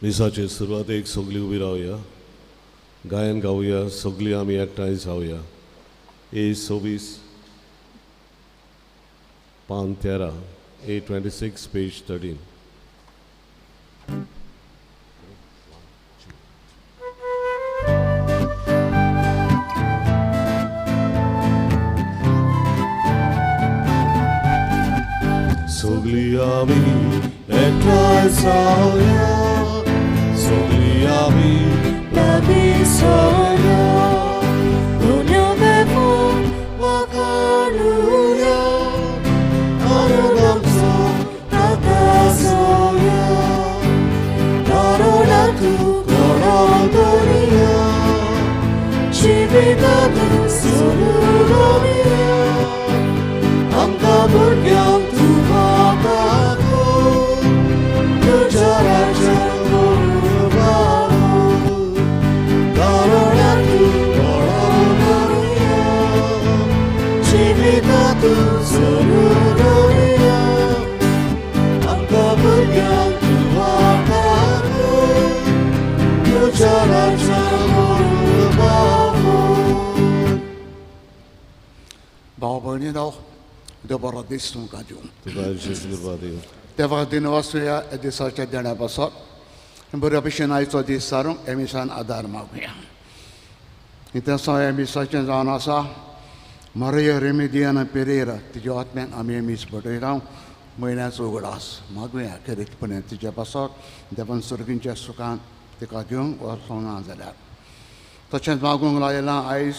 मिसाचे सुरवातेक सगळीं उबी रावया, गायन गावया, सगळीं आमी एकठांय जावया। ए 26 पान 13, A26 page 13। सगळीं आमी एकठांय जावया, सगळीं आमी लागीं जावया, पुण्य वाखाणुया, आनंदाचो प्रकाशोया, तारुण्यातू कळोवया, जिवितांतू सोडूया, आमकां भुरग्यांक तुका दाखोव, तुज्या राज्यान करूं तारुण्यातू कळोवया, जिवितांतू सोडूया, आमकां भुरग्यांक तुका दाखोव, तुज्या राज्यान करूं। भाव भयणीनो, देव बरो दीस तुमकां दिवं। तुका जेजू कृपा दिवं। देवाक दिनवासूया ह्या दिसाच्या देण्या पासत। बऱ्या भशेन आयचो दीस सारूंक ह्या मिसान आदार मागुया। इतिहासा ह्या मिसाचें जावन आसा मारिया रेमेदियाना पेरेरा, तिज्या आत्म्यान आमी हें मीस बटयता। म्हयन्याचो उगडास मागुया खेरीतपणे तिज्या पासत देवान सर्गींच्या सुखान तिका घेवंक वचोंक ना जाल्यार। तशेंच मागूंक लायलां आयज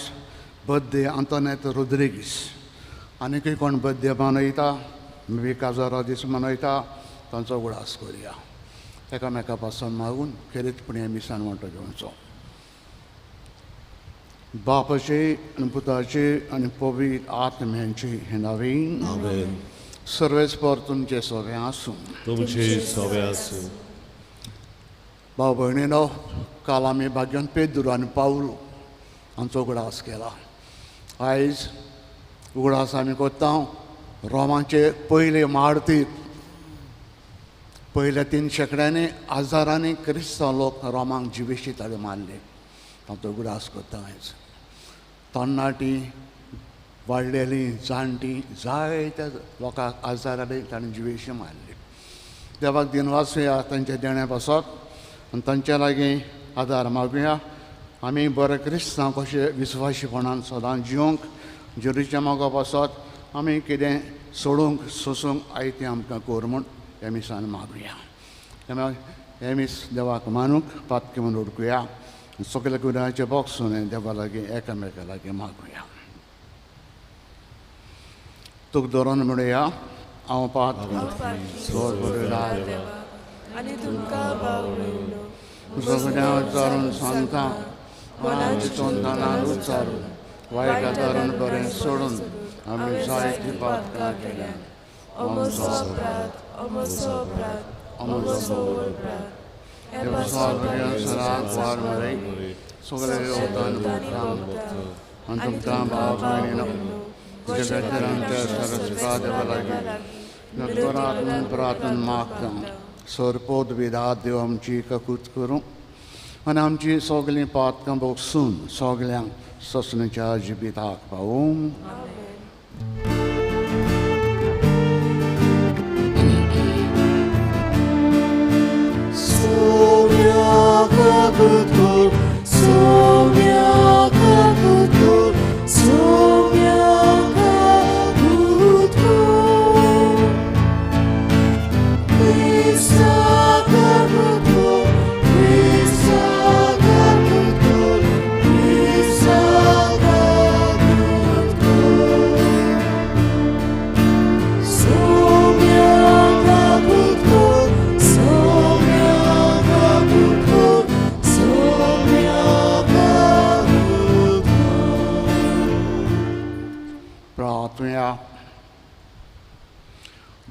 बर्थडे आंतोनेत रोद्रिगीस, आनीकूय कोण बर्थडे मनयता, मे बी काजारा दीस मनयता, तांचो उगडास करुया। एकामेका पासून मागून खेरीतपणे मिसान वांटो घेवचो। बापाचे आनी पुताचे आनी पवित्र आत्म्यांचे हे नांवान आमेन। सर्वेस्पर तुमचे सगळें आसूं। तुमचे सगळें आसूं। भाव भयणीनो, काल आमी भाग्यान पेद्रू आनी पावलू हांचो उगडास केला। आयज उगडास आमी करता रोमाचे पयले मार्तीर। पयल्या 3 शेंकड्यांनी हजारांनी क्रिस्तांव लोक रोमांक जिवेशी ताणें मारले, तांचो उगडास करता आयज। तरणाटी, वाडलेलीं, जाणटीं, जायत्या लोकांक हजारांनी ताणें जिवेशी मारली। देवाक दिनवासूया तांच्या देण्या पासत आनी तांच्या लागीं आदार मागुया। आमी बरे क्रिस्तांव कशे विस्वाशीपणान सदां जिवंक, जेरूच्या मोगा पासत आमी कितें सोडूंक सोसूंक आयतें आमकां कर म्हूण ह्या मिसान मागुया। हें मीस देवाक मानूंक पातकी म्हूण उडकुया। सगल्या गुन्यांचे बोगसून देवा लागीं एकामेका लागीं मागुया। तुका धरून म्हणुया, हांव पात सगळ्या उच्चारून सांगता, मनान उच्चारून वायट आदारून बरें सोडून आमी जायतीं पातकां केल्या। सगळे देवतान आनी तुमकां भाव भयणीनो, तुज्या खातीर आमच्या सरस्पा देवा लागीं नकरात्मन प्रार्थना मागता। सरपोत विधात देव आमची ककूत करूं आनी आमची सगळीं पातकां बोगसून सगल्यांक सोसणेच्या जिविताक पावूं।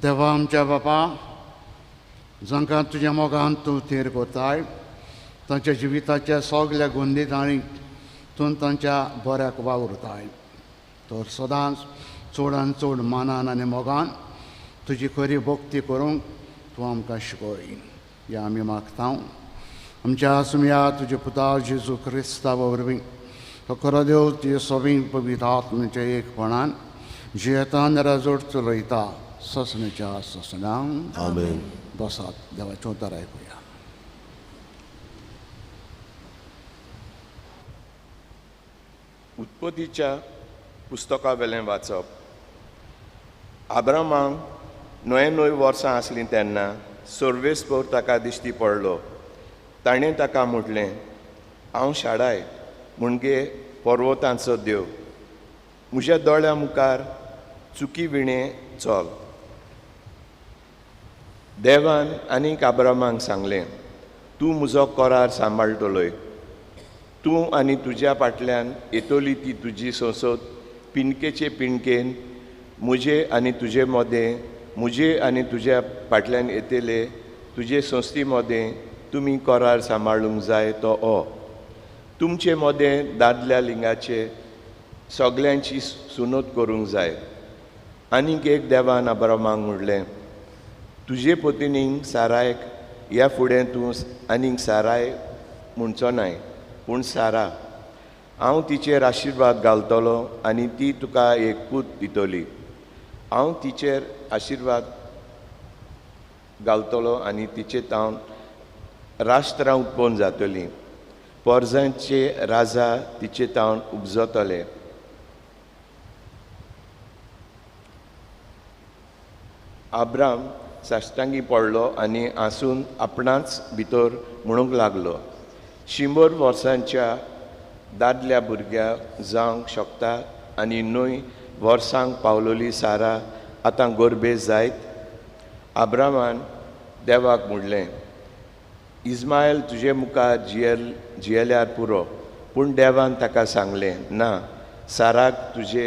देवा आमच्या बापा, जांकां तुज्या मोगान तूं थीर कोताय, तांच्या जिविताच्या सगल्या गोंदीतांनी तूं तांच्या बऱ्याक वावुरताय, तर सदांच चडान चड मानान आनी मोगान तुजी खरी भक्ती करूंक तूं आमकां शिकय। ह्या आमी मागता आमच्या आसुया तुज्या पुता जेजू क्रिस्ता वरवीं तो खरो देव तुजे सोबीं पवित्र आत्म्याच्या एकपणान जियेतान राजोट चलयता ससण्याच्या ससणांक. आमेन. बसात, देवाचें उतर आयकुया. उत्पत्तीच्या पुस्तका वेलें वाचप. आब्रामाक 99 वर्सां आसलीं तेन्ना सर्वेस्पर ताका दिश्टी पडलो. ताणें ताका म्हटलें, हांव शाडाय म्हणजे पर्वतांचो देव, म्हज्या दोळ्या मुखार चुकी विणें चल. देवान आनीक आब्रामाक सांगलें, तूं म्हजो करार सांबाळटलोय, तूं आनी तुज्या फाटल्यान येतली ती तुजी संसद पिंडकेचे पिंडकेन म्हजे आनी तुजे मदें, म्हजे आनी तुज्या फाटल्यान येतले तुजे संस्थी मदें तुमी करार सांबाळूंक जाय तो ओ. तुमचे मदें दादल्या लिंगाचे सगल्यांची सुनत करूंक जाय. आनीक एक देवान आब्रामाक म्हणलें, तुजे पत्नीक सारायक ह्या फुडें तूं आनीक साराय म्हणचो नाय, पूण सारा. हांव तिचेर आशिर्वाद घालतलो आनी ती तुका एक पूत दितली. हांव तिचेर आशिर्वाद घालतलो आनी तिचे तावन राष्ट्रां उत्पन्न जातलीं, पोरजांचे राजा तिचे तावन उपजतले. आब्राम साश्टांगी पडलो आनी आसून आपणाच भितर म्हणूंक लागलो, 100 वर्सांच्या दादल्या भुरग्याक जावंक शकता आनी 9 वर्सांक पावलोली सारा आतां गोरबे जायत. आब्रामान देवाक म्हणलें, इस्मायल तुजे मुखार जियेल्यार पुरो. पूण देवान ताका सांगलें, ना, साराक तुजे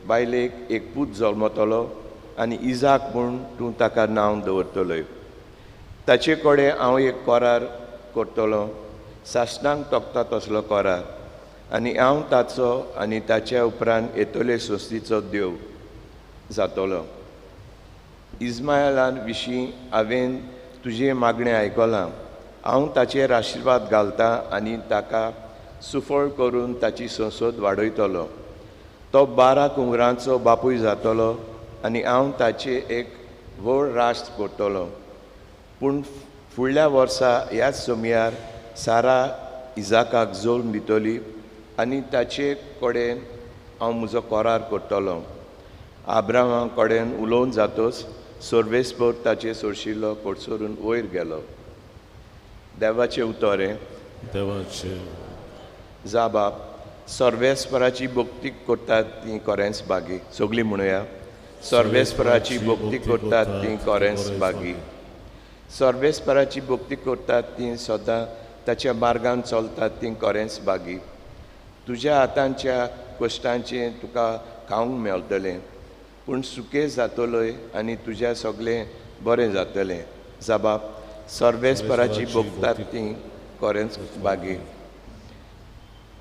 बायलेक एक पूत जल्मतलो आनी इजाक म्हूण तूं ताका नांव दवरतलोय. ताचे कडेन हांव एक करार करतलो, सासणांक तोखता तसलो करार, आनी हांव ताचो आनी ताच्या उपरांत येतले संस्थीचो देव जातलो. इस्मायलान विशीं हांवें तुजें मागणें आयकलां, हांव ताचेर आशिर्वाद घालतां आनी ताका सुफळ करून ताची संसद वाडयतलो. तो 12 कुंवरांचो बापूय जातलो आनी हांव ताचें एक व्हड राष्ट्र करतलो. पूण फुडल्या वर्सा ह्याच समयार सारा इजाकाक जल्म दितली आनी ताचे कडेन हांव म्हजो करार करतलो. आब्रामा कडेन उलोवन जातोच सर्वेस्पर ताचे सोरशिल्लो कोटसरून वयर गेलो. देवाचें उतर हें. देवाचें जाबाब. सर्वेस्पराची भक्ती करतात ती खरेंच बागी. सगळीं म्हणुया, सर्वेस्पराची भक्ती करतात ती खरेंच बागी. सर्वेस्पराची भक्ती करतात ती सदां ताच्या मार्गान चलतात ती खरेंच बागी. तुज्या हातांच्या कश्टांचें तुका खावंक मेळटलें, पूण सुकें जातलोय आनी तुज्या सगळें बरें जातलें. जाबाब. सर्वेस्पराची भोगतात ती खरेंच बागी.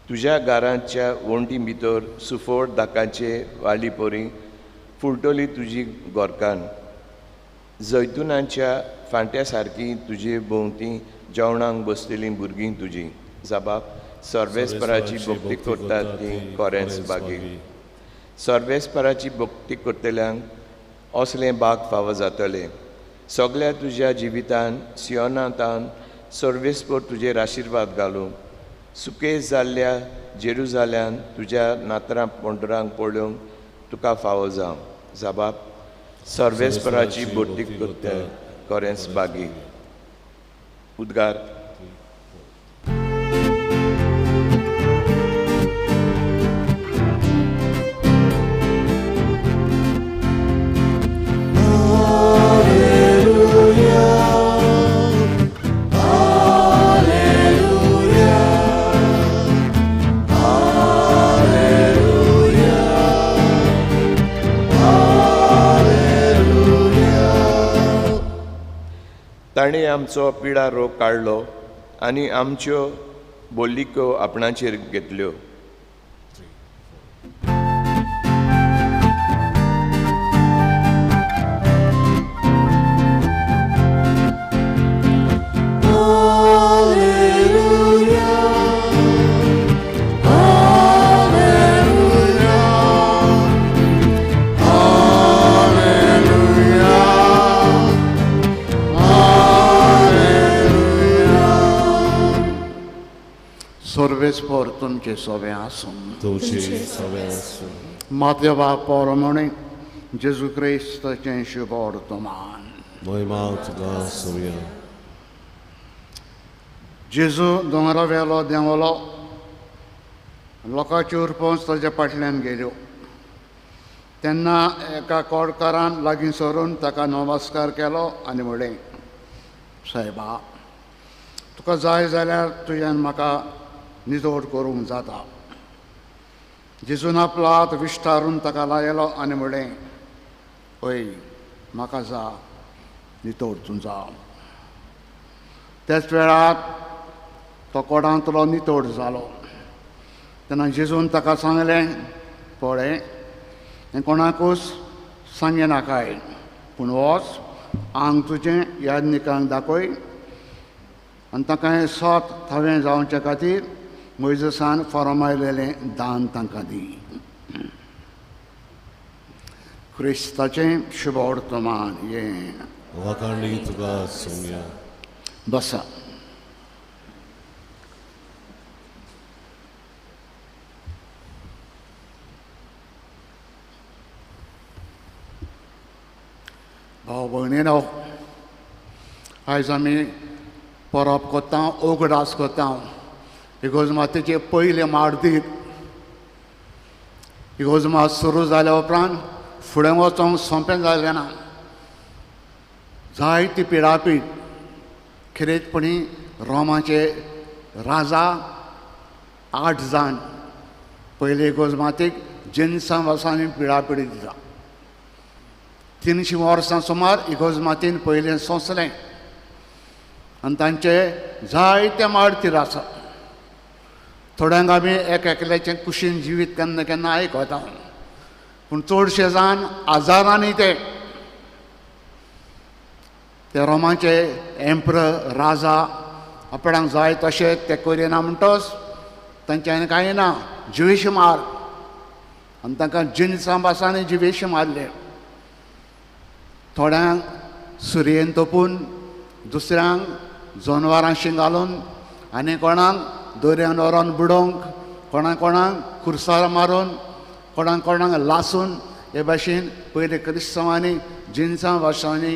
तुज्या घरांच्या वण्टी भितर सुफोर दाकांचे वाली परी फुलटली तुजी गोरकान. जैतुनाच्या फांट्या सारकी तुजे भोंवती जेवणाक बसतलीं भुरगीं तुजी. जाबाब. सर्वेस्पराची भक्ती करतात ती खरेंच बागी. सर्वेस्पराची भक्ती करतल्यांक असलें बाग फावो जातलें. सगळ्या तुज्या जिवितान सियोनांतान सर्वेस्पर तुजेर आशिर्वाद घालूं. सुके जाल्ल्या जेरुजाल्यान तुज्या नातरां पोंडरांक पळोवंक तुका फावो जावं. जाबाब. सर्वेस्पराची भक्ती करता खरेंच बागी. उद्गार. ताणें आमचो पिडा रोग काडलो आनी आमच्यो बोल्लिक्यो आपणाचेर घेतल्यो. Alleluia. सर्वेस्पर तुमचे सोबें आसूं. तुमचे सोबें आसूं. मातेवा परमणे जेजू क्रिस्ताचें शुभवर्तमान. महिमा तुका सोबया. जेजू दोंगरा वेलो देंवलो, लोकांची उरपोंच ताज्या फाटल्यान गेल्यो. तेन्ना एका कोडकारान लागीं सरून ताका नमस्कार केलो आनी म्हणलें, सायबा, तुका जाय जाल्यार तुज्यान म्हाका नितळ करूंक जाता. जेजून आपलो हात विस्तारून ताका लायलो आनी म्हणलें, हय, म्हाका जा, नितळ तूं जा. त्याच वेळार तो कोडांतलो नितळ जालो. तेन्ना जेजून ताका सांगलें, पळय, हें कोणाकूच सांगिनाकाय, पूण वच आंग तुजें याज्ञिकांक दाखय आनी तांकां हें सोत थवें जावचे खातीर मोयजसान फॉर्मायलेलें दान तांकां दी. क्रिस्ताचें शुभवर्तमान हें. वाखाणणी तुका सोमया. बसा. भाव भयणीनो, आयज आमी परब करता, उगडास करता इगोज मातेचे पयले मार्दीर. इगोज मात सुरू जाल्या उपरांत फुडें वचोंक सोंपें जालें ना. जायती पिडापीड खेरीतपणी रोमाचे राजा 8 जाण पयले इगोज मातेक जिनसां वर्सांनी पिडापीड दिता. 300 वर्सां सुमार इगोज मातीन पयलें सोंसलें आनी तांचे जायते मार्तीर आसा. थोड्यांक आमी एक एकल्याचें कुशीन जिवीत केन्ना केन्ना आयकता, पूण चडशे जाण आजारांनी ते रोमाचे एम्पर राजा आपणाक जाय तशें ते करिना म्हणटच तांच्यान कांय ना, जिवेश मार. आनी तांकां जिनसां बासांनी जिवेश मारले. थोड्यांक सुरयेन तोपून, दुसऱ्यांक जनवरां शिंगालून, आनी कोणाक दर्यान व्हरोन बुडोवंक, कोणा कोणाक खुर्सार मारून, कोणाक कोणाक लासून, हे भाशेन पयले क्रिस्तांवांनी जिनसां वर्सांनी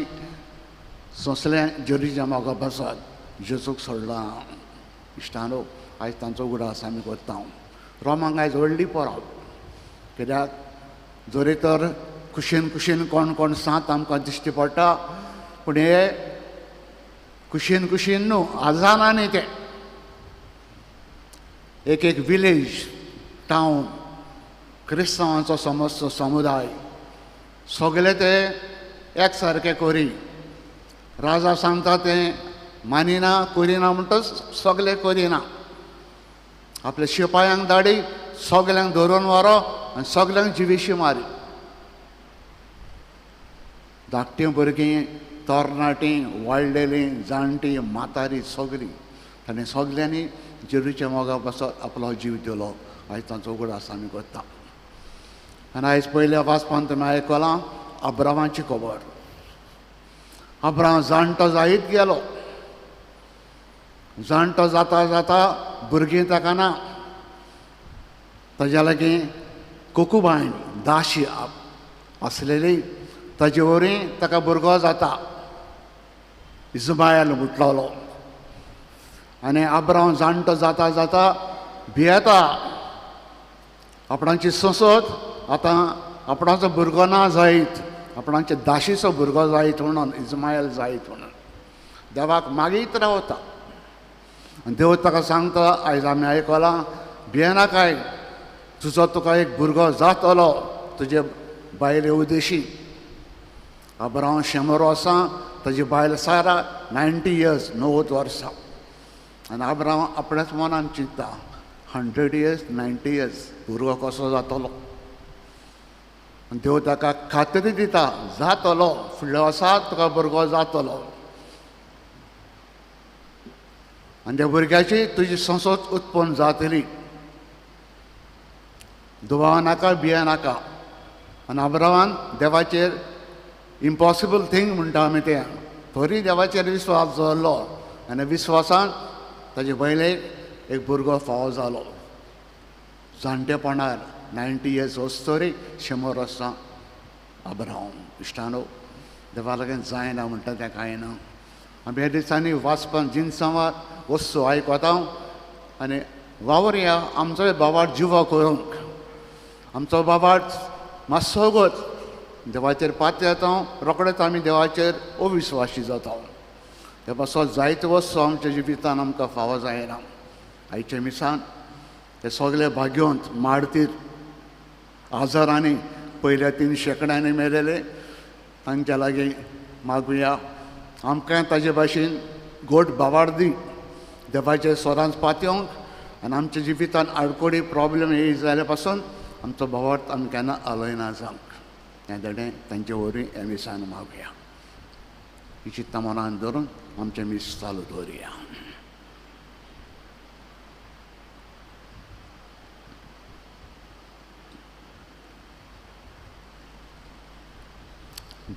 सोंसलें जेरुजलेमा बसत जेजूक सोडलां. इश्टानो, आयज तांचो उगडास आमी करता. रोमांक आयज व्हडली परब, कित्याक जरी तर कुशीन कुशीन कोण कोण सांत आमकां दिश्टी पडटा, पूण हे कुशीन कुशीन न्हू, आजारांनी ते एक एक विलेज टावन क्रिस्तांवांचो समस्त समुदाय सगळे ते एक सारके करी. राजा सांगता तें मानिना, करिना म्हणटच सगळे करिना. आपल्या शिपायांक धाडी, सगल्यांक धरून व्हरो आनी सगल्यांक जिवेशी मारी. धाकटीं भुरगीं, तरणाटीं, वाडलेलीं, जाणटीं, म्हातारी सगळीं, आनी सगल्यांनी जेरूच्या मोगा पासत आपलो जीव दिलो. आयज तांचो उगडास आमी करता. आनी आयज पयल्या वाचपान तुमी आयकलां अब्रामाची खबर. अब्राम जाणटो जायत गेलो. जाणटो जाता जाता भुरगीं ताका ना. ताज्या लागीं कोकुबायन दाशी आसलेली, ताजे वरवीं ताका भुरगो जाता, इस्मायल म्हटलोलो. आनी अब्राम जाणटो जाता जाता भियेता, आपणाची सोंसत आतां आपणाचो भुरगो ना जायत, आपणाचे दाशीचो भुरगो जायत म्हणून, इस्मायल जायत म्हणून देवाक मागीत रावता. आनी देव ताका सांगता, आयज आमी आयकलां, भियेनाकाय, तुजो तुका एक भुरगो जातलो तुजे बायले उदेशी. अब्राम 100 वर्सां, ताजी बायल सारा 90 इयर्स, 90 वर्सां. आनी अब्राम आपल्याच मनान चिंतता, 100 इयर्स, 90 इयर्स, भुरगो कसो जातलो. आनी देव ताका खात्री दिता, जातलो, फुडल्या वर्सा तुका भुरगो जातलो आनी त्या भुरग्याची तुजी संसद उत्पन्न जातली. दुबाव नाका, भिये नाका. आनी अब्रामान देवाचेर इम्पॉसिबल थींग म्हणटा आमी तें, तरी देवाचेर विस्वास दवरलो आनी विस्वासान ताजे बायलेक एक भुरगो फावो जालो. जाणटेपणार 90 इयर्स वचतरी 100 वर्सां अब्राहम. इश्टानो, देवा लागीं जायना म्हणटा तें कांय ना. आमी ह्या दिसांनी वाचपान जिनसांवार वस्तू आयकता आनी वावरया आमचोय बाबाट जिवा करूंक. आमचो बाबाट मातसो गोत देवाचेर पात येता, रोखडेच आमी देवाचेर अविस्वासी जाता. ते पासत जायते वस्तू आमच्या जिवितान आमकां फावो जायना. आयच्या मिसान ते सगळे भाग्यवंत माडतीर आजारांनी पयल्या 3 शेंकड्यांनी मेलेले तांच्या लागीं मागुया आमकां ताजे भाशेन गोट बाबाड दी देवाचे स्वरांत पातयेवंक आनी आमच्या जिवितान आडकोडी प्रॉब्लम येयी जाल्या पासून आमचो भावार्थ आमी केन्ना आलयना जावंक. हें धडें तांचे वरवीं ह्या मिसान मागुया. ही चित्तां मनान धरून आमचें मीस चालू दवरुया.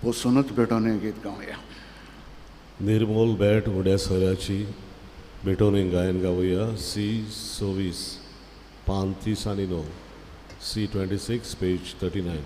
बसूनच भेटोवन हें गीत गावया. निर्मोल भेट उड्या सोऱ्याची भेटोवन हें गायन गावया. सी 26 पान 30 आनी 9, सी 26 पेज 39.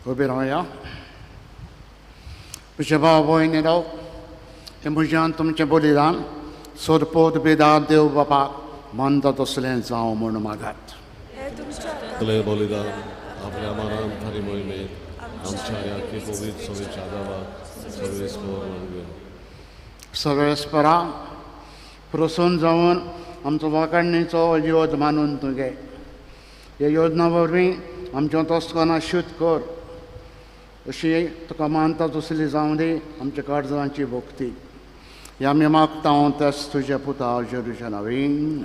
उबे रावया. म्हज्या भाव भयणी राव, हें म्हज्यान तुमचें बलिदान सोरपोत बेदार देव बापाक मानता तसलें जावं म्हूण मागात. बलिदान आपल्या मनान थारी मोहिमेत आमच्या ह्या पवित्र सवेच्या देवाक सर्वेस्पर मागुया. सर्वेस्परा प्रसन्न जावन आमचो वाकाडणीचो योज मानून तुगे ह्या योजना वरवीं आमच्या तस्कना शुद्ध कर अशी तुका मानता तसली जावं दी आमच्या काळजांची भक्ती. ह्या आमी मागता हांव त्याच तुज्या पुता जेरुजा नवीन.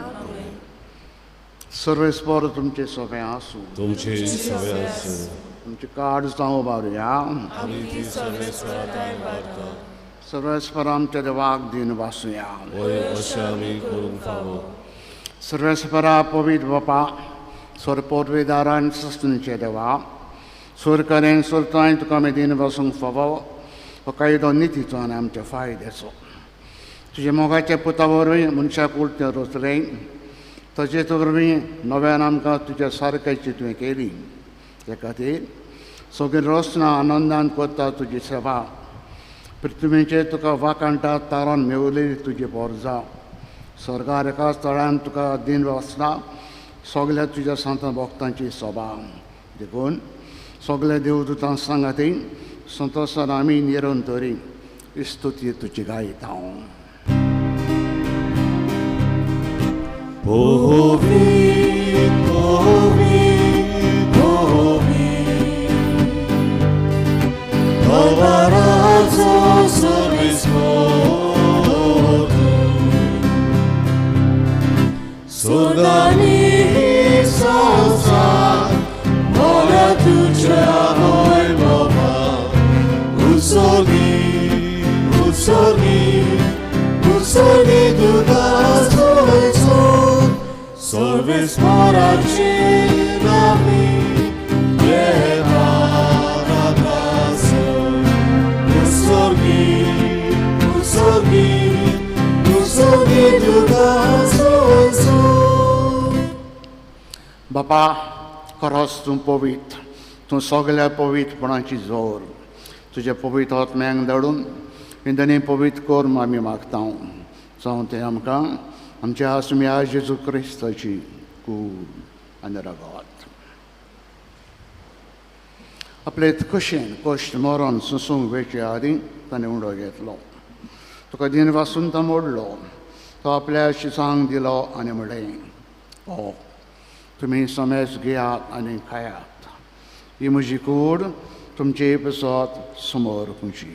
सर्वेस्पर तुमचें सगळें आसूं. तुमचें सगळें आसूं. तुमचें काळ जावं बारुया. सर्वेस्पर आमच्या देवाक दिन वासुया. सर्वेस्परा पवित्र बापा सोरपोरवेदारान सस्तुंचे देवा सुरकरेन सुरताय तुका आमी दिन बसूंक फावो हो कायदो नितीचो आनी आमच्या फायद्याचो. तुज्या मोगाच्या पुता वरवीं मनशाक उलटें रचलें तशेंच वरवीं नव्यान आमकां तुज्या सारक्याची तुवें केली. ते खातीर सगळीं रचना आनंदान करता तुजी सेवा. पृथ्वीचेर तुका वाकाणटा तारान मेवलेली तुजी पोरजा. स्वर्गार एकाच तळान तुका दिन वाचना सगल्या तुज्या संतां भक्तांची सोबा. देखून सगल्या देवदूतां सांगाती संतोषान आमी निरंतरी स्तुती तुजी गायता. Usoghi, usoghi, usoghi. बापा खरोच तूं पवित्र, तूं सगल्या पवित्रपणाची जोर. तुज्या पवित्र आत्म्यांक धाडून इंदनी पवित्र कर म्हूण आमी मागता. जावं तें आमकां आमच्या आसम्या जेजू क्रिस्ताची कूड आनी रगत. आपले कशेन कश्ट मरण सोंसूंक वेचे आदीं ताणें उंडो घेतलो. तुका दिन वासून तो मोडलो. तो आपल्या शिसांक दिलो आनी म्हणलें, ओ तुमी समेज घेयात आनी खायात, ही म्हजी कूड तुमचे पसत समोर खुंची.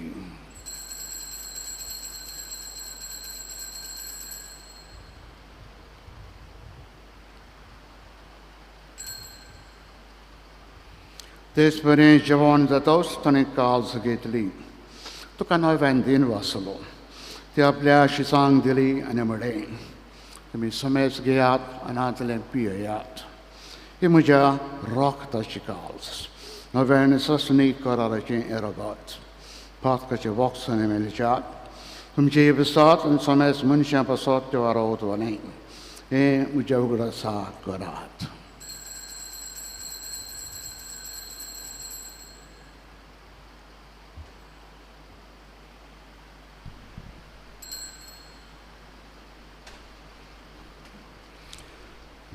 तेच परी जेवण जातच ताणें काल्स घेतली. तुका नव्यान दिन वाचलो. ती आपल्या शिसांक दिली आनी म्हणलें, तुमी समेज घेयात आनी हांतलें पियेयात, ही म्हज्या रक्ताची काल्स, नव्यान ससनी कराराचें रगत, पातकाचें वक्सांनी मेळच्यात तुमचे पसत आनी समेज मनशां पसत ते वारोवतलें. हें म्हज्या उगडासा करात.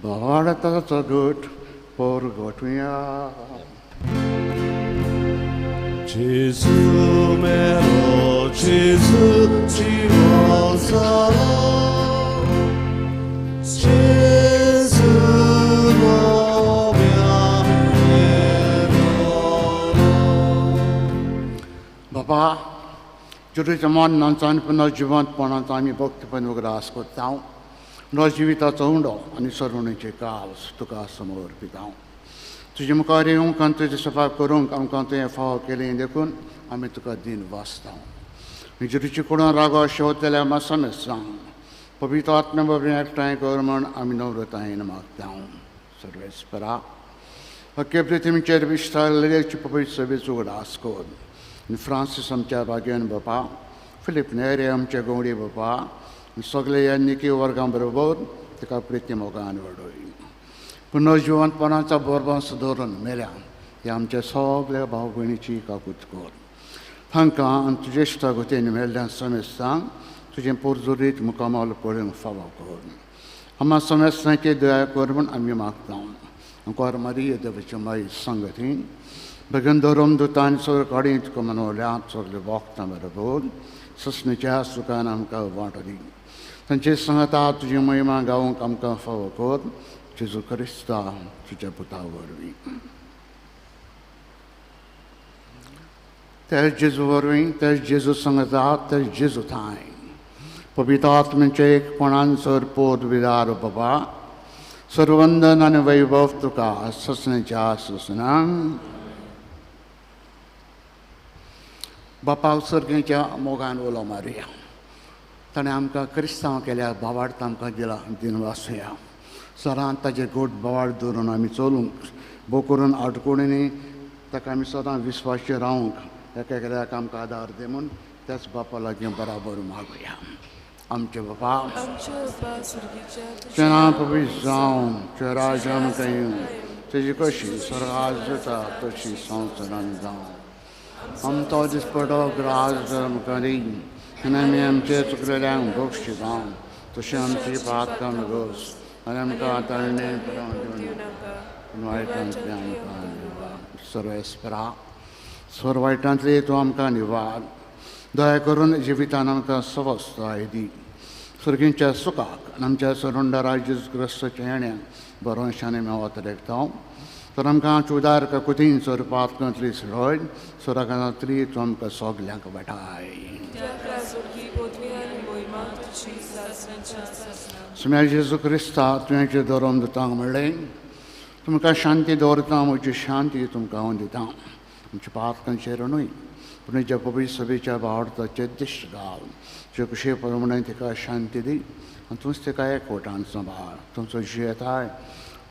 भारताचो गट परगटुया. Gesù mero, Gesù ci sarà, Gesù बाबा जुरीच्या मरणाचो आनी पुनर्जिवंतपणाचो आमी भक्तीपण उगडास करता. नो जिविताचो उंडो आनी सरुणेचे काल्स तुका समर्पिता. तुजे मुखार येवंक आनी तुजी सफा करूंक आमकां तुवें फावो केलें देखून आमी तुका दिन वाचता. जेजूचे कुडून रागो शेवतल्या मासमेसांक पवित्र आत्म्या बरें एकठांय कर म्हूण आमी नम्रतायेन मागता. सर्वेस्परा अख्खे पृथ्वीचेर विस्तारलेची पवित्र सभेचो उगडास कर. आनी फ्रांसीस आमच्या भाग्यान बापा, फिलीप नेरे आमच्या गवडी बापा, सगळे ह्या निकी वर्गां बरोबर ताका प्रिती मोगान वाडय. पुनर्जिवंतपणाचो बोरबांस धरून मेल्या ह्या आमच्या सगल्या भाव भयणीची काकूत कर. तांकां आनी तुजे इश्टागतीन मेल्ल्या समेस्तांक तुजें पोरजोरीत मुकामल पळोवंक फावो कर. आमा समेस्तांची दया कर म्हूण आमी मागता. आमकां मारिया देवाचे माई संगतीन बेगीन धरून दुतान सगळे काडीं तुका मनवल्यात सगळे वखदां बरोबर ससणेच्या सुखान आमकां वांटो दी. तांचे सांगता तुजी महिमा गावंक आमकां फावो कर. जेजू क्रिस्ता तुज्या पुता वरवीं. त्या जेजू वरवीं, त्या जेजू सांगता, त्या जेजू थांय पवित्र आत्म्याचे एकपणान सर पोत विदार बाबा सर्वंदन आनी वैभव तुका ससणेच्या ससणांक. बापाक सर्गेच्या मोगान उलो मारया. ताणें आमकां क्रिस्तांव केल्या भावार्थ आमकां दिला दिन वाचुया. सरान ताजे गोड बोवाळ धरून आमी चलूंक भोव करून आडकुणींनी ताका आमी सदां विस्वाशी रावंक एका एकल्याक आमकां आदार दी म्हूण त्याच बापा लागीं बराबर मागुया. आमचे बापा तुजें नांव पवित्र जावं, तुजें राज्य आमकां येवं, तुजी कशी स्वर्गांत जाता तशी संवसारांत जावं. आमचो दिसपटो ग्रास आमकां दी आनी आमी आमचे चुकलेल्यांक बक्षिता तशें आमची पातकां गोस आनी आमकां ताळणे वायटांतले आमकां निवार. सर्वेस्परा स्वर वायटांतले तूं आमकां निवार. दया करून जिवितान आमकां सवस्ताय दी. सर्गींच्या सुखाक आनी आमच्या सरुंडरा जेजू क्रिस्ताच्या येण्याक बरोशांनी मेवत रेखता. तर आमकां उदार काकुतीन सर पातकांतली सडय सोराकांतली तूं आमकां सगल्यांक वाटाय. सुम्या जेजू क्रिस्ता तुवें जे धरून दितांक म्हणलें, तुमकां शांती दवरता, म्हजी शांती तुमकां हांव दिता. आमच्या पातकांचेर न्हय पूण ज्या पवित्र सभेच्या भावार्थाचेर दिश्ट घाल. जे कशे प्रमाणे तिका शांती दी आनी तूंच तिका एकवटान सांबाळ. तुमचो जियेताय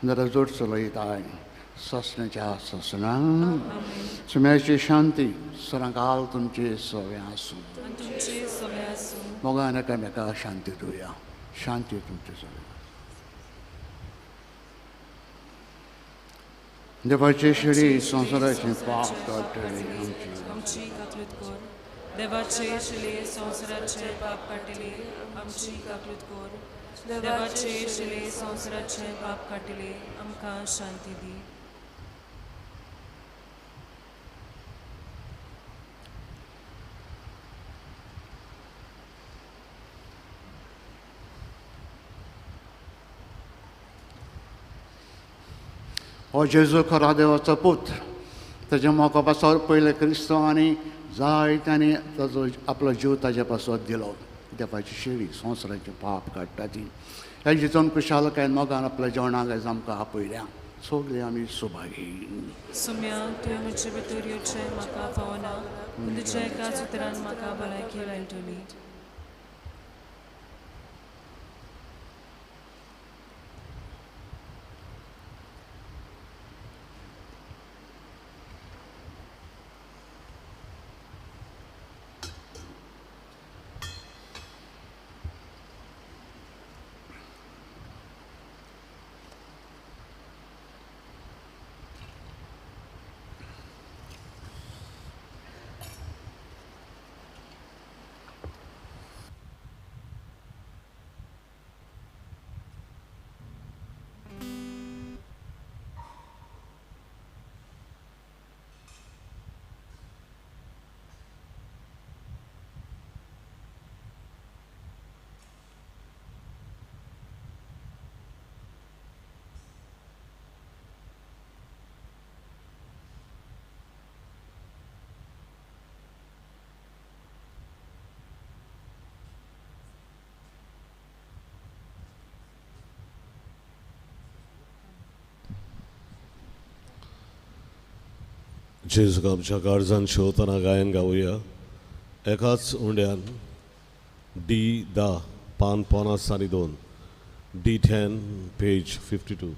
नरजोड चलयताय ससण्याच्या ससणां. सुम्याची शांती सरांकाल तुमचे सवे आसूं. मोगान एकामेका शांती दिवया. शांती तुमचे सवे. देवाचे शिडी संवसाराचें पाप काडटली आमची काकलूत कर. देवाचे शिले संवसाराचें पाप काडटली आमची काकलूत कर. देवाचे शिले संवसाराचें पाप काडटली आमकां शांती दी. हो जेजू खरा देवाचो पूत, ताच्या मोगा पासत पयले क्रिस्तांव आनी जायत्यांनी ताजो आपलो जीव ताज्या पासत दिलो. देवाची शेळी संवसाराचें पाप काडटा ती ह्या जितून खुशालकायेन मोगान आपल्या जेवणाक आयज आमकां आपयल्या. सगळीं आमी सुभागी. सुम्या, तुवें म्हजे भितर येवचें म्हाका फावना, पूण तुज्या एकाच उतरान म्हाका भलायकी मेळटली. जेजूक आमच्या काळजान शेवतना गायन गावया. एकाच उंड्यान डी 10 पान 52, डी 10 पेज 52.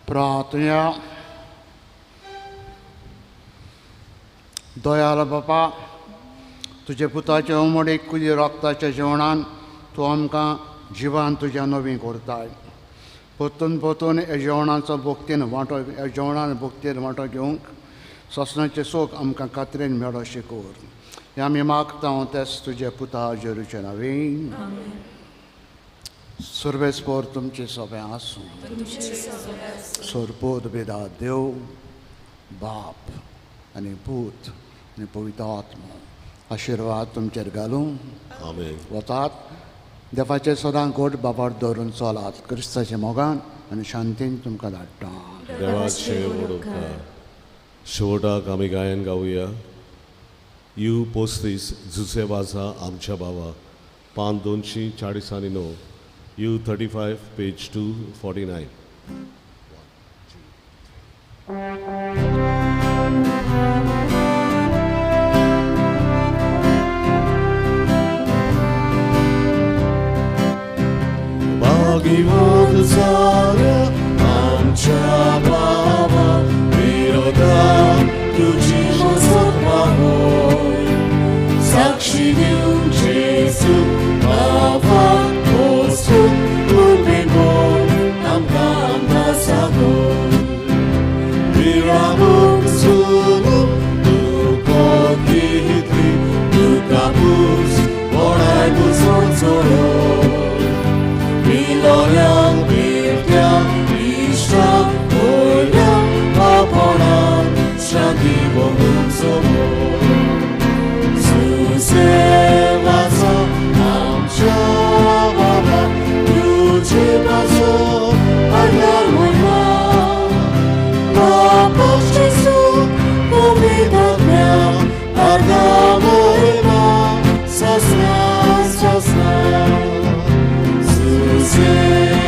प्रार्थना. दयाळ बापा, तुजे पुताचे उमडीक कुली रक्ताच्या जेवणान तूं आमकां जिवान तुज्या नवीं करताय. परतून परतून ह्या जेवणाचो भक्तीन वांटो, ह्या जेवणान भक्तीन वांटो घेवंक सोसणाचें सोक आमकां कातरेन मेळो अशें कर. हे आमी मागता तेच तुजे पुता जेरूचे नवीन. सर्वेस्पोर तुमचे सोबें आसूं. सोरपोत बेदा देव बाप आनी पूत आनी पवित्र आत्मो आशिर्वाद तुमचेर घालूं. आमेन. वतात देवाचे सदां गोड बाबार दवरून चलात. क्रिस्ताच्या मोगान आनी शांतीन तुमकां धाडटा. देवाचे व्हड उपकार. शेवटाक आमी गायन गावया. You 35 जुसे वाजा आमच्या बाबा, पान 249, you 35 page 249. भाग्यवंत जाल्या आमच्या बाबा विरोधात तुजी मजत मागोय. साक्षी दिवन जेजू बाबा वचून उमेगोन आमकां आमकां सागोन. विरामून सुनून तुका घेतली तुका पूस वडाय बुजोन चोरो. Miloyang pirtyang ishtang oyang aponang shanti bongum sobo. Susevaso amcha baba tujhe baso argamoyma. Papa Jesu povidatmya argamoyma sasna sasna. Susevaso